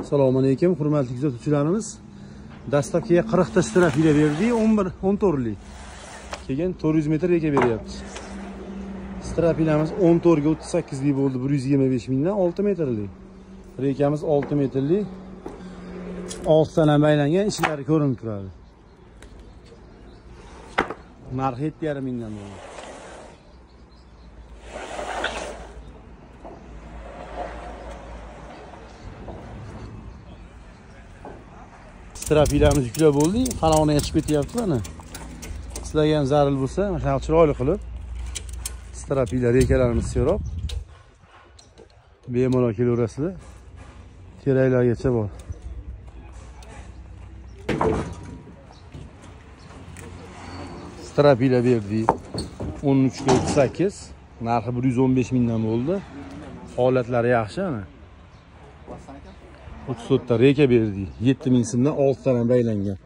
Assalomu alaykum hurmatli kuzatuvchilarimiz. Dastlabkiga 40 ta strafila berdik, 11 14lik. Keyin 400 metr reka beryapmiz. Strafilamiz 14 ga 38 lik bo'ldi, 125 mingdan 6 metrlik. Rekamiz 6 metrlik. 6 tadan baylangan, ichlari ko'rinib turadi. Narxi 7,5 mingdan bo'ldi. Strafilamiz yuklab bo'ldi, faloniga chiqib ketyapti mana. Sizlarga ham zarur bo'lsa, mana shunaqa chiroyli qilib strafila rekalarimiz serob bemalol kelaverasizlar. Teraklargacha bor. Strafila berdik 13 ga 38, narxi 115 mingdan bo'ldi. Holatlari yaxshi ana. 34 ta reka berdik, 7000 so'mdan 6 tadan baylangan.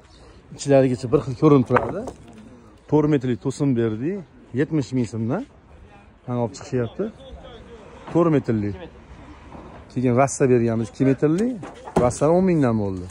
Ichlarigacha bir xil ko'rinib turadi. 4 metrlik to'sin berdik, 70 ming so'mdan. Mana olib chiqishyapti. 4 metrlik. Keyin vassa berganmiz 2 metrlik, vassa 10 mingdan bo'ldi.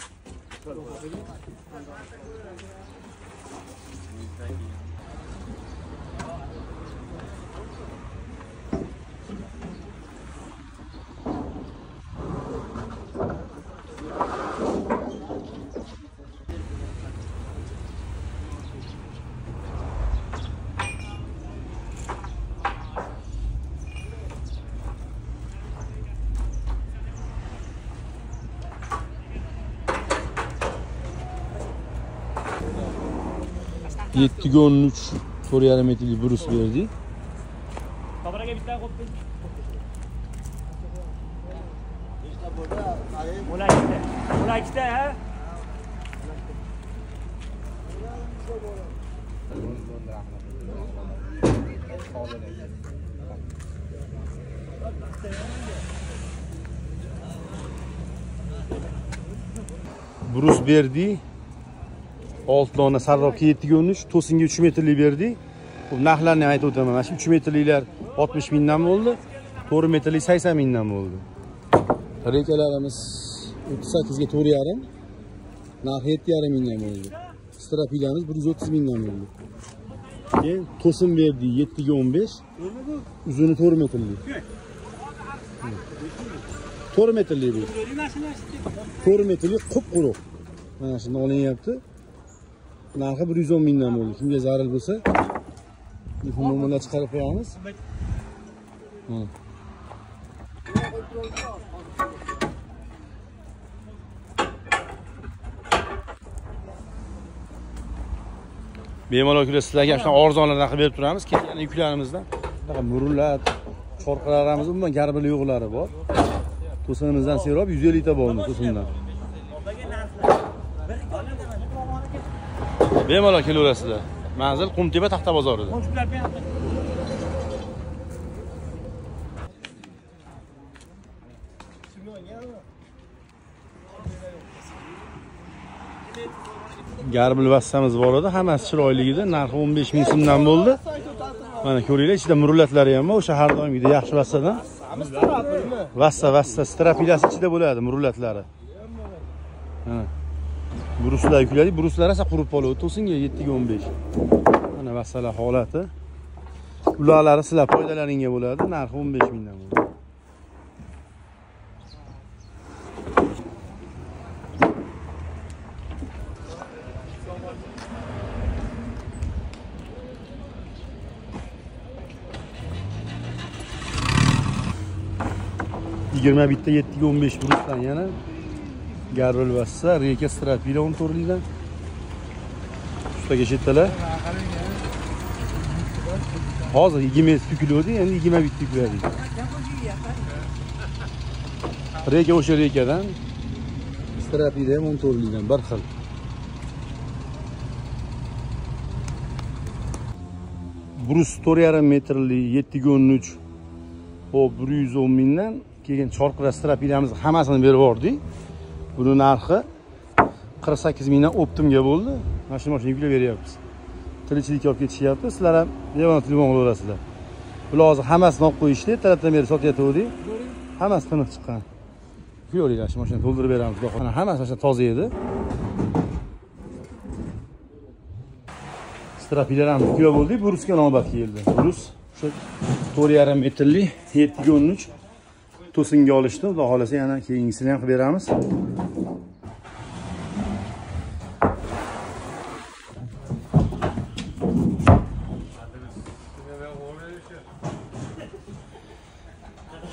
Yetti ga 13 4,5 metrlik burus berdik. Tobraga bitta qo'yib qo'y. Bo'la ikkita, ha? Burus berdik. 6 dona sarrobga 7 ga 13, to'singa 3 metrlik berdik. Bu narxlarni ham aytib o'taman. Mana shu 3 metrliklar 60 mingdan bo'ldi, 4 metrlik 80 mingdan bo'ldi. Rekalarimiz 38 ga 4,5, narxi 7,5 mingdan bo'ldi. Strafilamiz 130 mingdan bo'ldi. Keyin to'sin berdik 7 ga 15, uzuni 4 metrlik. 4 metrlik bu. 4 metrlik qup-quruq. Mana shuni olinyapti. Narxi 110 mingdan bo'ldi. Kimga zarur bo'lsa, telefon nomerini chiqarib qo'yamiz. Bemalol kelib sizlarga shunaqa arzonlardan qilib berib turamiz. Kelgan yuklarimizdan bunaqa murullar, chorqalarimiz, umuman garbili yo'qlari bor. To'sinimizdan serob 150 ta bormi to'sindan. Bemalol kelaverasizlar. Manzil Qumtepa Taxta bozorida. Garbil vassamiz bor edi, hammasi chiroyligida, narxi 15 ming so'mdan bo'ldi. Mana ko'ringlar, ichida murullatlari ham bor, o'sha har doimgidek yaxshi vassadan. Vassa strafilasi ichida bo'ladi murullatlari. Mana buruslar yukladik, buruslar esa qurib qoladi. To'singa 7 ga 15. Mana masala holati. Ularlari sizlar foydalaringga bo'ladi, narxi 15 mingdan bo'ladi. Yigirma bitta 7 ga 15 burusdan yana garbil vassa, reka strafila 14likdan. Ustaga shettalar. Hozir 20 yukildi, endi 21 yukladik. Reka o'sha rekadan, strafila ham 14likdan bir xil. Brus 4,5 metrli 7 ga 13, hop 110 mingdan. Keyin chorqira strafilamiz hammasini berib yubordik. Buni narxi 48 mingdan optimga bo'ldi. Mana shu mashina yuklab beryapmiz. Tirikchilikka olib ketishyapti. Sizlar ham bemalol telefon qilaverasizlar. Bular hozir hammasini olib qo'yishdi, ertalabdan beri sotayotgandik. Hammasi tiniq chiqqan. Yuklaveringlar, shu mashinani to'ldirib beramiz. Xudo xohlasa. Hammasi mana toza edi. Strapilar ham yuklab bo'ldik. Brusga navbat keldi. Brus o'sha 4,5 metrli 7.13 to'singa olishdi. Xudo xohlasa yana keyingisini ham qilib beramiz.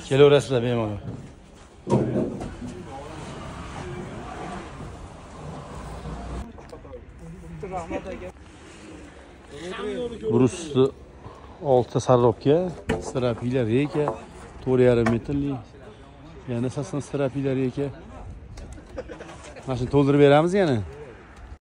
Kelaverasizlar bemalol. Brusni 6 sarrobga, strapilar reka, 4,5 metrli. Yana sasın strapilar reka. Mana shuni to'ldirib beramiz yana.